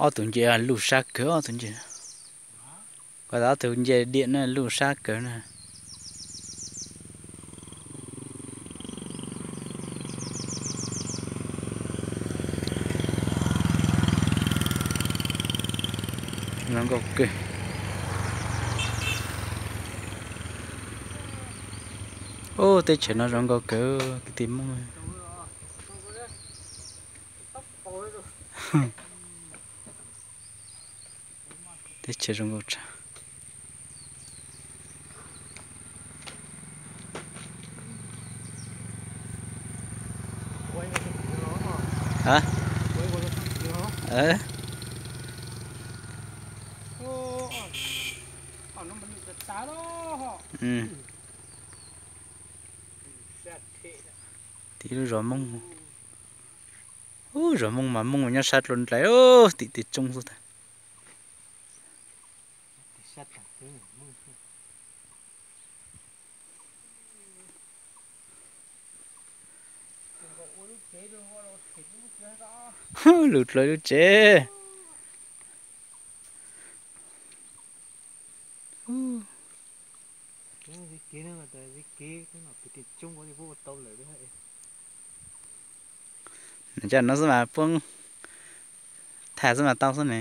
Ob tug nce luj sab kawg, ob tug nce, kuv tas ob tug nce diam na luj sab kawg na. Zoo nkauj kawg. Ub, teb chaws no zoo nkauj kawg kwv tij Hmoob. Teb chaws zoo nkauj tshaj. Tim lub zos Hmoob. Ub, zos Hmoob mas Hmoob nyob sab dlua nplaim, tim tej tsoob xwb tas. Lug dlua lub tsev. Coj no xwb mas poob, tham xwb mas tau xwb ne.